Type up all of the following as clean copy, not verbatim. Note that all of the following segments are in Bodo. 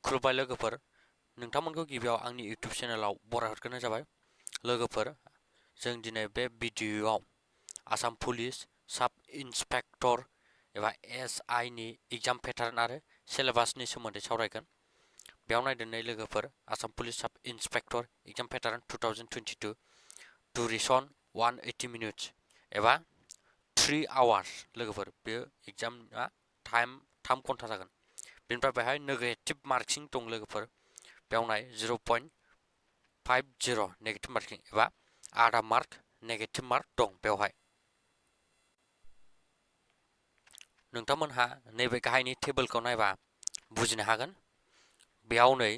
खुलुमबाय लोगोफोर नोंथांमोनखौ गिबियाव आंनि इउटिउब चेनेलाव बरायहरग्रोनाय जाबाय लोगोफोर जों दिनै बे भिडिअआव आसाम पुलिस साब इन्सपेक्टर एबा एसआइ नि एग्जाम पेटार्न आरो सिलेबासनि सोमोन्दै सावरायगोन बेयाव नायदो नै लोगोफोर आसाम पुलिस साब इन्सपेक्टर एग्जाम पेटार्न 2022 दुरेसन 180 मिनिट्स एबा 3 आवार्स लोगोफोर बे एग्जामआ टाइम 3 घन्टा जागोन बेनिफ्राय बेहाय नेगेटिभ मार्किं दं लोगोफोर बेयावनाय 0.50 नेगेटिभ मार्किं एबा आधा मार्क नेगेटिभ मार्क दं बेवहाय नोंथांमोनहा नैबे गाहायनि टेबोलखौ नायबा बुजिनो हागोन बेयाव नै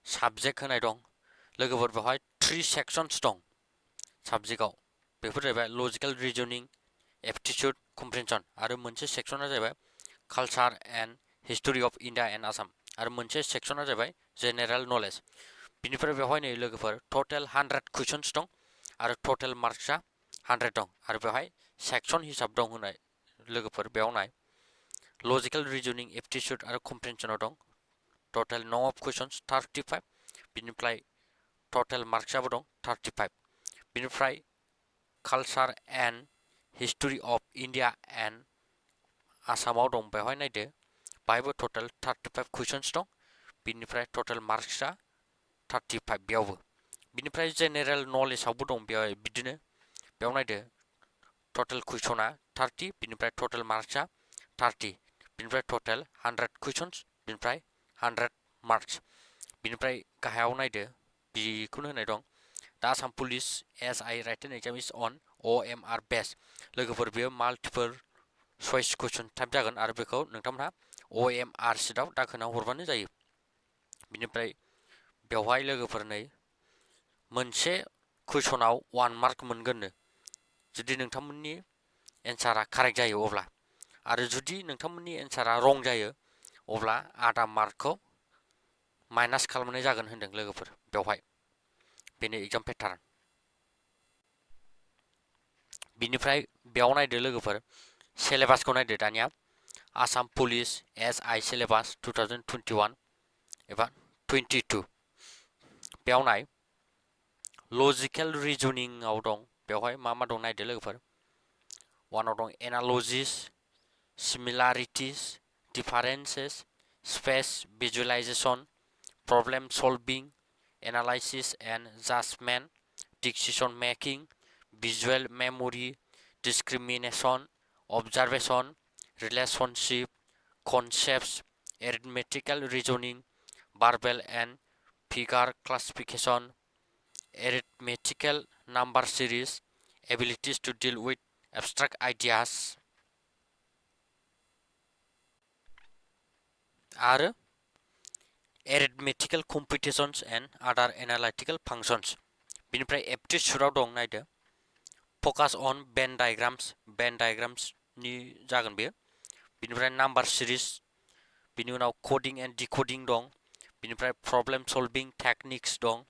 साबजेक्ट होनाय दं लोगोफोर बेवहाय 3 सेक्सन्स दं साबजेक्टआव बेफोर जाहैबाय लजिकेल रिजनिं एप्टिट्युड कम्प्रिहेनसन आरो मोनसे सेक्सना जाहैबाय culture and history of India and Assam आरो मोनसे सेक्सना जाबाय जेनेरेल नलेज बिनिफ्राय बेवहाय नै लोगोफोर टोटल 100 क्वेश्चन्स दं आरो टोटल मार्क्सआ 100 दं आरो बेवहाय सेक्सन हिसाब दं होनाय लोगोफोर बेयाव नाय लजिकल रिजनिं एप्टिट्युड आरो कम्प्रिहेनसनाव दं टोटल नंबर ऑफ क्वेश्चन्स 35 बिनिफ्राय टोटल मार्क्सआबो दं 35 बिनिफ्राय culture and history of India and आसामाव दं बेवहाय नायदो बाहायबो टोटल 35 क्वेश्चन्स दं बिनिफ्राय टोटल मार्क्सआ 35 बेयावबो बिनिफ्राय जेनेरेल नलेजआवबो दं बेयाव बिदिनो बेयाव नायदो टोटल क्वेश्चना 30 बिनिफ्राय टोटल मार्क्सआ 30 बिनिफ्राय टोटल 100 क्वेश्चन्स बिनिफ्राय 100 मार्क्स बिनिफ्राय गाहायाव नायदो बेखौनो होनाय दं दा Assam police SI written exam is on OMR base लोगोफोर बेयो माल्टिपल चॉइस क्वेश्चन टाइप जागोन आरो बेखौ नोंथांमोनहा ओएमआर शीटआव दाखोना हरबानो जायो बिनिफ्राय बेवहाय लोगोफोर नै मोनसे कुइसनाव 1 मार्क मोनगोननो जुदि नोंथांमोननि एन्सारा कारेक्ट जायो अब्ला आरो जुदि नोंथांमोननि एन्सारा रं जायो अब्ला आधा मार्कखौ माइनास खालामनाय जागोन होनदों लोगोफोर बेवहाय बेनो एग्जाम पेटार्न बिनिफ्राय बेयाव नायदो लोगोफोर सिलेबासखौ नायदो दानिया आसाम पुलिस एसआइ सिलेबास 2021 एबा 22 बेयाव नाय लजिकल रिजनिंआव दं बेवहाय मा दं नायदो लोगोफोर वानाव दं analogies similarities differences space visualization problem solving analysis and judgement decision making visual memory discrimination observation relationship concepts arithmetical reasoning verbal and figure classification arithmetical number series abilities to deal with abstract ideas आरो arithmetical computations and other analytical functions बिनिफ्राय एप्टिट्युडआव दं नायदो focus on Venn diagrams नि जागोन बेयो बिनिफ्राय नाम्बार सिरिज बिनि उनाव कोडिंग एन्ड डिकोडिंग दं बिनिफ्राय प्रब्लेम सल्विंग टेक्निक्स दं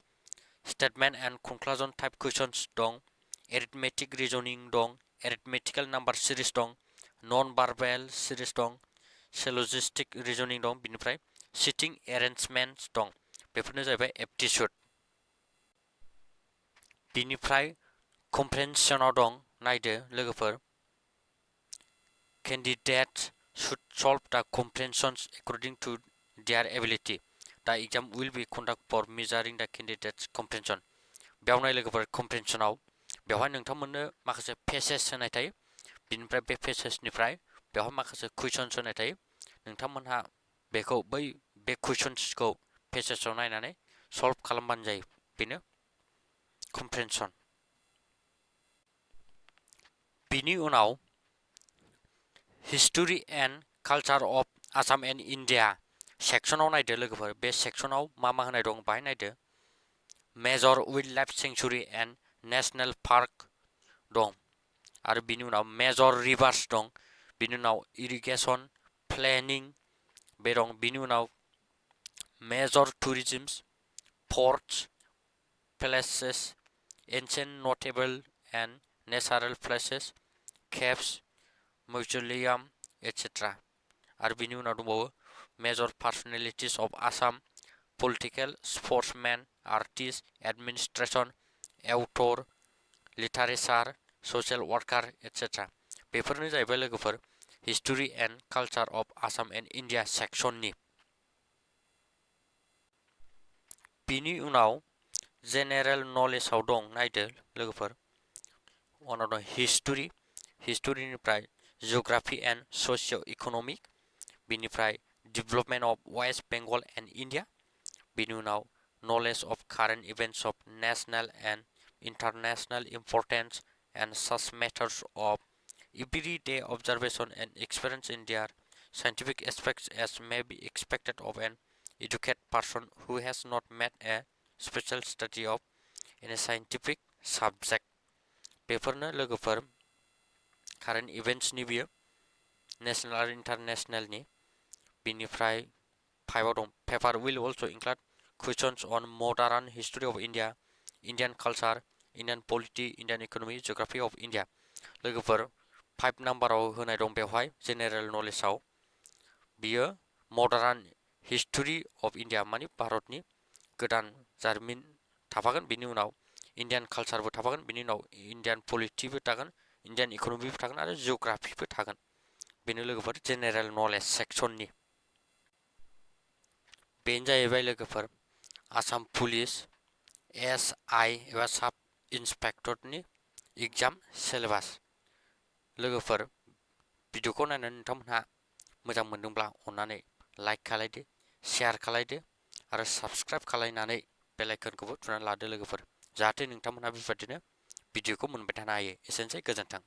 स्टेटमेंट एन्ड कनक्लुजन टाइप क्वेश्चन्स दं एरिथमेटिक रिजनिंग दं एरिथमेटिकल नाम्बार सिरिज दं नन भार्बेल सिरिज दं सिलोजिस्टिक रिजनिंग दं बिनिफ्राय सिटिं एरेन्जमेन्ट्स दं बेफोरनो जाहैबाय एप्टिट्युड बिनिफ्राय कम्प्रिहेनसनाव दं नायदो लोगोफोर candidates should solve the comprehensions according to their ability the exam will be conducted for measuring the candidates comprehension बेयाव नाय लोगोफोर कम्प्रिहेनसनाव बेवहाय नोंथांमोननो माखासे पेसेज होनाय थायो बिनिफ्राय बे पेसेजनिफ्राय बेवहाय माखासे कुइसन्स होनाय थायो नोंथांमोनहा बेखौ बे कुइसन्सखौ पेसेजाव नायनानै सल्भ खालामबानो जायो बेनो कम्प्रिहेनसन बिनि उनाव history and culture of Assam and India सेक्शनाव नायदो लोगोफोर बे सेक्शनाव मा होनाय दं बाहाय नायदो major wildlife sanctuary and national park दं आरो बिनि उनाव मेजर रिभार्स दं बिनि उनाव इरिगेशन प्लानिंग बे दं बिनि उनाव major tourism forts places ancient notable and natural places caves mausoleum etcetera आरो बिनि उनाव दंबावो major personalities of Assam, political, sportsmen, artists, administration, author, literature, social worker, etc. बेफोरनो जाहैबाय लोगोफोर history and culture of Assam and India सेक्सननि। बिनि उनाव जेनेरेल नलेजाव दं नायदो लोगोफोर उनाव दं हिस्टोरी, हिस्टोरीनिफ्राय जिअग्राफी एन्ड सोशियो इकोनमिक, बिनिफ्राय development of West Bengal and India, बिनि उनाव knowledge of current events of national and international importance and such matters of everyday observation and experience in their scientific aspects as may be expected of an educated person who has not made a special study of any scientific subject। बेफोरनो लोगोफोर current eventsनि बियो national आरो internationalनि। बिनिफ्राय 5 आव दं paper will also include questions on modern history of India, Indian culture, Indian polity, Indian economy, geography of India। लोगोफोर 5 नाम्बाराव होनाय दं बेवहाय जेनेरेल नलेजाव बियो मडार्न हिस्टोरी अफ इन्डिया माने भारतनि गोदान जारिमिन थाफागोन, बिनि उनाव इन्डियान कालचारबो थाफागोन, बिनि उनाव इन्डियान पलिटिबो थागोन, इन्डियान इकोनमिबो थागोन आरो जिअग्राफिबो थागोन। बेनो लोगोफोर जेनेरेल नलेज सेक्सननि। बेनो जाहैबाय लोगोफोर आसाम पुलिस SI एबा साब इन्सपेक्टरनि एग्जाम सिलेबास। लोगोफोर भिडिअखौ नायनानै नोंथांमोनहा मोजां मोनदोंब्ला अन्नानै लाइक खालायदो, शेयार खालायदो आरो साबस्क्राइब खालायनानै बेल आइकनखौबो थुनानै लादो लोगोफोर, जाहाथे नोंथांमोनहा बेबायदिनो भिडिअखौ मोनबाय थानो हायो। एसेनोसै, गोजोन्थों।